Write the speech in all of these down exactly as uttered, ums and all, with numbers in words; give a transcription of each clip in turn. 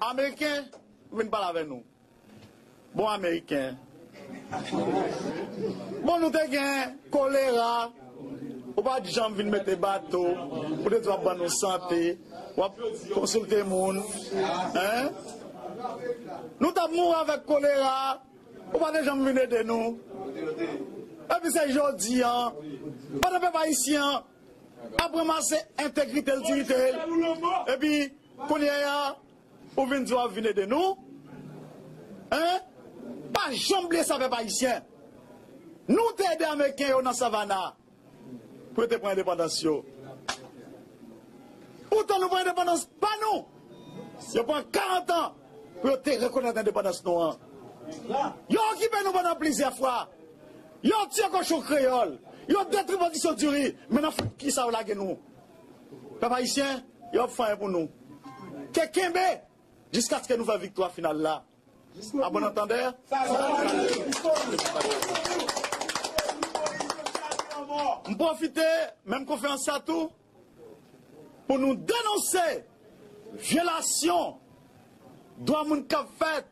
Ameriken vin pale avè nou. Bon, Ameriken. Bon, nou te gen kolera. Ou pa t janm vin mete bato. Ou te di w ap ban nou sante. W ap konsilte moun. Hein? Nou t ap mouri avèk kolera. Ou pa t janm vin ede nou. Epi se jodi a, pandan pèp ayisyen an ap ranmase entegrite l, diyite l. Epi, kounye a, ou vin di w ap vin ede nou? Hein? Pa janm bliye sa, pèp ayisyen. Nou te ede Ameriken yo nan Savannah pou yo te pran endepandans yo. Poutan nou pran endepandans pa nou. Yo pran karant an pou yo te rekonèt endepandans nou an. Yo okipe nou pandan plizyè fwa. Yo tiye kochon kreyòl. Yo detwi pwodiksyon diri. Men nan fòt kisa yo lage nou? Pèp ayisyen, yo ap fè anyen pou nou. Ke kenbe jiskaske nou fè viktwa final la. A bon antandè, m pwofite menm konferans sa tou pou nou denonse vyolasyon dwa moun k ap fèt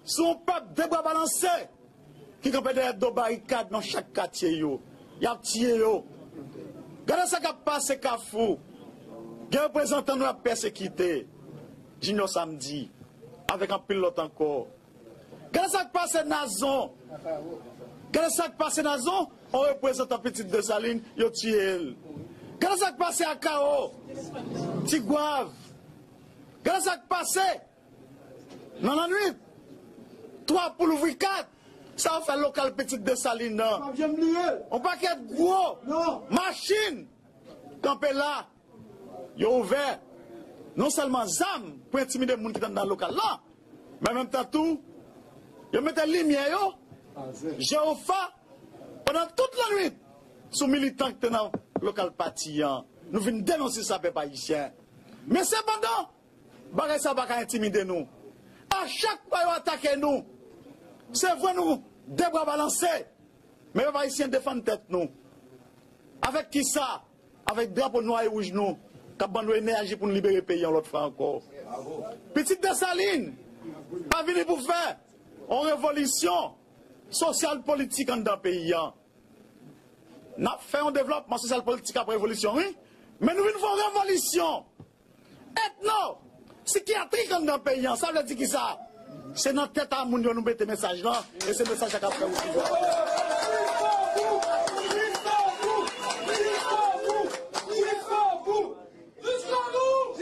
sou yon pèp de bra balanse ki kanpe dèyè do barikad nan chak katye yo. Y ap tiye yo. Gade sa k ap pase Kafou. Gen reprezantan nou y ap pèsekite. Junior Samedi, avèk anpil lòt ankò. Gade sa k pase Nazon. Gade sa k pase Nazon, yon reprezantan Pitit Desalin, yo tiye l. Gade sa k pase Akao, Tigwav. Gade sa k pase nan lannwit, twa pou louvri kat, sa yo fè lokal Pitit Desalin nan. Yon pakèt gwo machin kanpe la. Yo ouvè non sèlman zam pou entimide moun ki t anndan lokal la, men an menm tan tou, yo mete limyè yo, jewofa, pandan tout lannwit, sou militan ki te nan lokal pati an. Nou vin denonse sa, pèp ayisyen. Men sepandan, bagay sa pa ka entimide nou. A chak fwa yo atake nou, se vre nou de bra balanse, men pèp ayisyen defann tèt nou. Avèk kisa? Avèk drapo nwa e wouj nou, k ap ban nou enèji pou n libere peyi an lòt fwa ankò. Pitit Desalin pa vini pou fè yon revolisyon sosyal politik anndan peyi an. N ap fè yon devlòpman sosyal politik ap revolisyon, wi. Men nou vin fè yon revolisyon etno, sikyatrik anndan peyi an. Sa vle di kisa? Se nan tèt a moun yo nou mete mesaj lan, e se mesaj la k ap fè wout.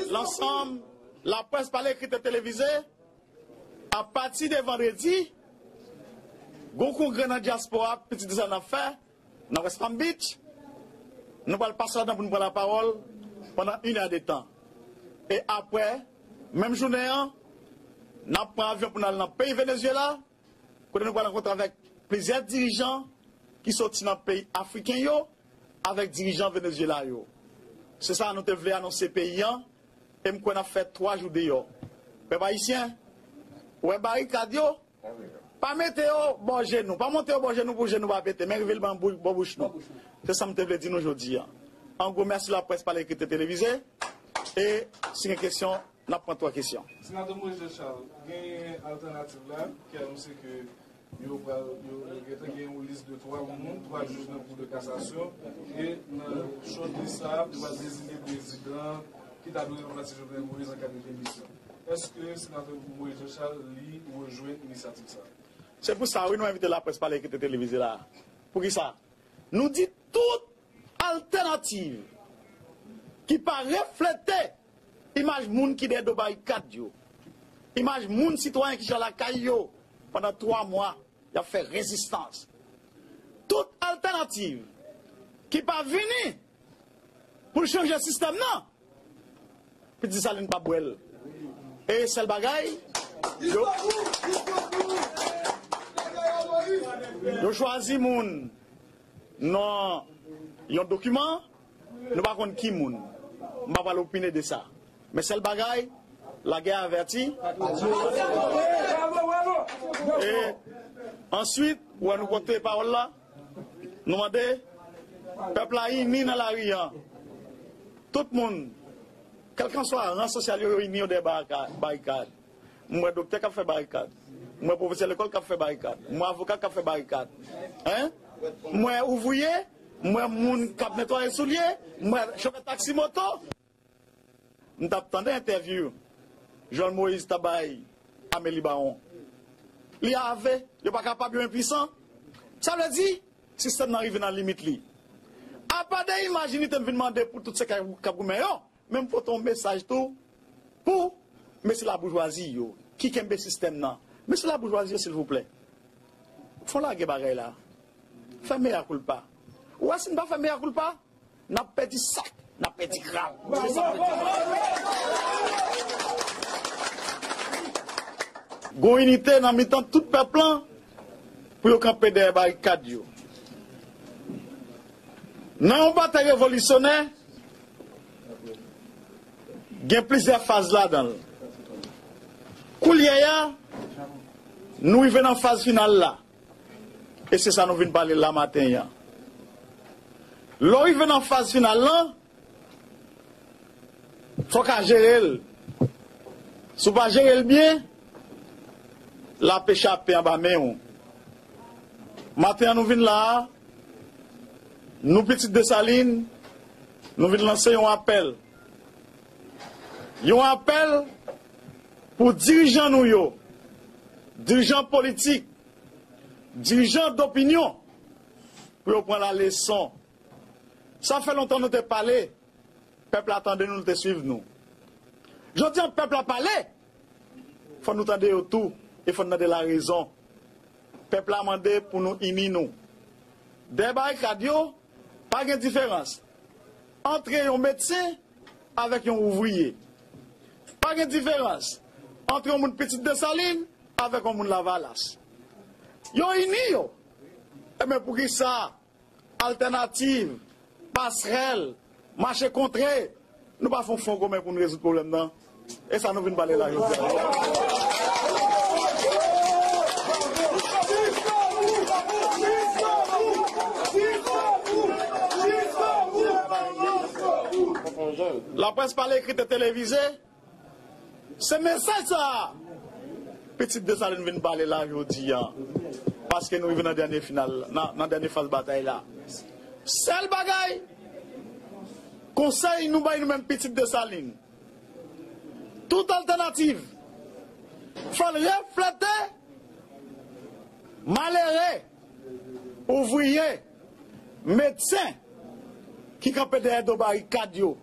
Lansanm laprès, pale ekri, televize, apati de vandredi, gon kongrè nan dyaspora Pitit Desalin ap fè nan West Palm Beach. Nou pral pase ladan pou nou pran lapawòl pandan inè de tan. E apre, menm jounen an, n ap pran avyon pou n al nan peyi Venezyela, kote nou pral rankontre avèk plizyè dirijan ki soti nan peyi afriken yo, avèk dirijan Venezyela yo. Se sa nou te vle anonse peyi an, e m kwè n ap fè twa jou deyò. Pèp ayisyen, ou wè barikad yo, pa mete yo bò je nou, pa monte yo bò je nou pou je nou pa pete, men rive l ban bou-, bò bouch nou. Se sa m te vle di nou jodi a. An gwo, mèsi laprès, pale ekri, televize. E si gen kesyon, n ap pran twa kesyon. Senatè Moïse Jean Charles, genyen Altènativ la ki anonse ke yo pral, yo, yo gentan gen yon lis de twa moun, twa jij nan Kou de Kasasyon, e nan short list sa a, yo pral deziye prezidan ki ta dwe ranplase Jovenel Moïse an ka de demisyon. Èske Senatè Moïse Jean Charles, li, rejwenn inisyativ sa a? Se pou sa, wi, nou envite laprès, pale ekri, televize la. Poukisa? Nou di tout altènativ ki pa reflete imaj moun ki dèyè do barikad yo, imaj moun, sitwayen ki chita lakay yo pandan twa mwa, y ap fè rezistans. Tout altènativ ki pa vini pou l chanje sistèm nan, Pitit Desalin p ap bwè l. E sèl bagay, yo, yo chwazi moun nan yon dokiman, nou pa konn ki moun. M pa pral opine de sa. Men sèl bagay, lagè avèti. E answit, ou wè nou pote pawòl la, nou mande pèp la ini nan lari an. Tout moun kèlkanswa ran sosyal yo, yo ini yo dèyè barika-, barikad. M wè doktè k ap fè barikad. M wè pwofesè lekòl k ap fè barikad. M wè avoka k ap fè barikad. Hein? M wè ouvriye, m wè moun k ap netwaye soulye, m wè chofè taksi moto. M t ap tande entèvyou Jovenel Moïse ta bay Amélie Baron. Li ave, yo pa kapab, yo enpwisan. Sa vle di, sistèm nan rive nan limit li. Apa de imaj inite m vin mande pou tout se k ap goumen yo, men m pote yon mesaj tou pou mesye laboujwazi yo ki kenbe sistèm nan. Mesye laboujwazi yo, silvouplè, fò lage bagay la. Fè mea koulpa. Ou wè, si n pa fè mea koulpa, n ap pèdi sak, n ap pèdi grab. Se sa m vle di. Gon inite nan mitan tout pèp lan pou yo kanpe dèyè barikad yo. Nan yon batay revolisyonè, gen plizyè faz ladan l. Koulye a, nou rive nan faz final la. E se sa nou vin pale la maten an. Lè w rive nan faz final lan, fò w ka jere l. Si w pa jere l byen, l ap echape anba men w. Maten an nou vin la a, nou pitit Desalin, nou vin lanse yon apèl. Yon apèl pou dirijan nou yo, dirijan politik, dirijan dopinyon, pou yo pran laleson. Sa fè lontan nou te pale, pèp la tande nou, l te swiv nou. Jodi a, pèp la pale, fò nou tande yo tou, e fò n tande larezon. Pèp la mande pou nou ini nou. Dèyè barikad yo, pa gen diferans antre yon medsen avèk yon ouvriye. Pa gen diferans antre yon moun Pitit Desalin avèk yon moun Lavalas. Yo ini yo. Ebyen, poukisa altènativ, pasrèl, mache kontre, nou pa fè yon fwon komen pou n rezoud pwoblèm nan? E sa nou vin pale la jodi a. Laprès pale, ekri e televize, se mesaj sa a Pitit Desalin vin pale la jodi a, paske nou rive nan dènye final, nan, nan dènye faz batay la. Sèl bagay, konsèy nou bay nou menm Pitit Desalin, tout altènativ, fò l reflete malere, ouvriye, medsen ki kanpe dèyè do barikad yo,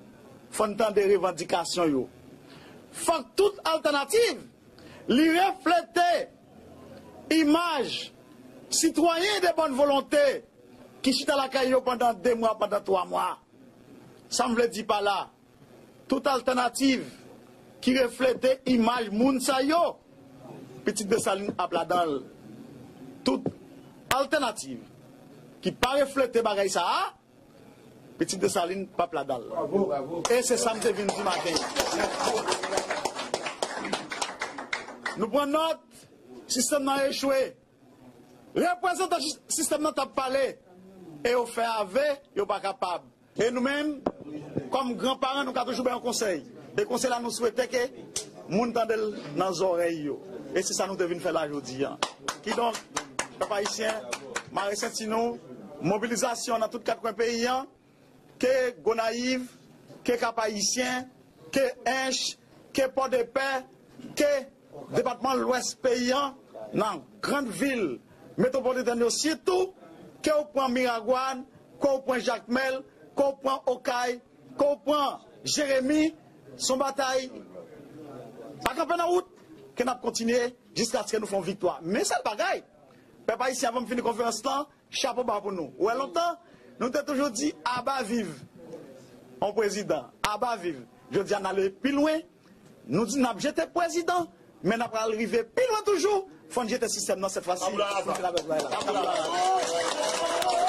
fò n tande revandikasyon yo. Fòk tout altènativ li reflete imaj sitwayen de bòn volonte ki chita lakay yo pandan de mwa, pandan twa mwa. Sa m vle di pa la, tout altènativ ki reflete imaj moun sa yo, Pitit Desalin ap ladan l. Tout altènativ ki pa reflete bagay sa a, Pitit Desalin p ap ladan l. E se sa m te vin di maten an. Nou pran nòt, sistèm nan echwe. Reprezantan sis-, sistèm nan t ap pale, e yo fè ave, yo pa kapab. E nou menm, kòm gran paran, nou ka toujou bay yon konsèy. E konsèy la, nou swete ke moun tande l nan zòrèy yo. E se sa nou te vin fè la jodi a. Kidonk, pèp ayisyen, mare senti nou, mobilizasyon nan tout kat kwen peyi a, ke Gonayiv, ke Kap Ayisyen, ke Ench, ke Pòdepè, ke depatman Lwès peyi a, nan grann vil metwopolitèn yo sitou, ke w pran Miragwàn, ke w pran Jakmèl, ke w pran Okay, ke w pran Jeremi, se yon batay pa kanpe nan wout, ke n ap kontinye jiskaske nou fè yon viktwa. Men sèl bagay, pèp ayisyen, avan m fini konferans lan, chapo ba pou nou. Ou wè, lontan, nou te toujou di, aba viv yon prezidan, aba viv. Jodi a, n ale pi lwen, nou di n ap jete prezidan, men n ap pral rive pi lwen toujou, fò n jete sistèm nan sèt fwa si. Tanbou la, tanbou la.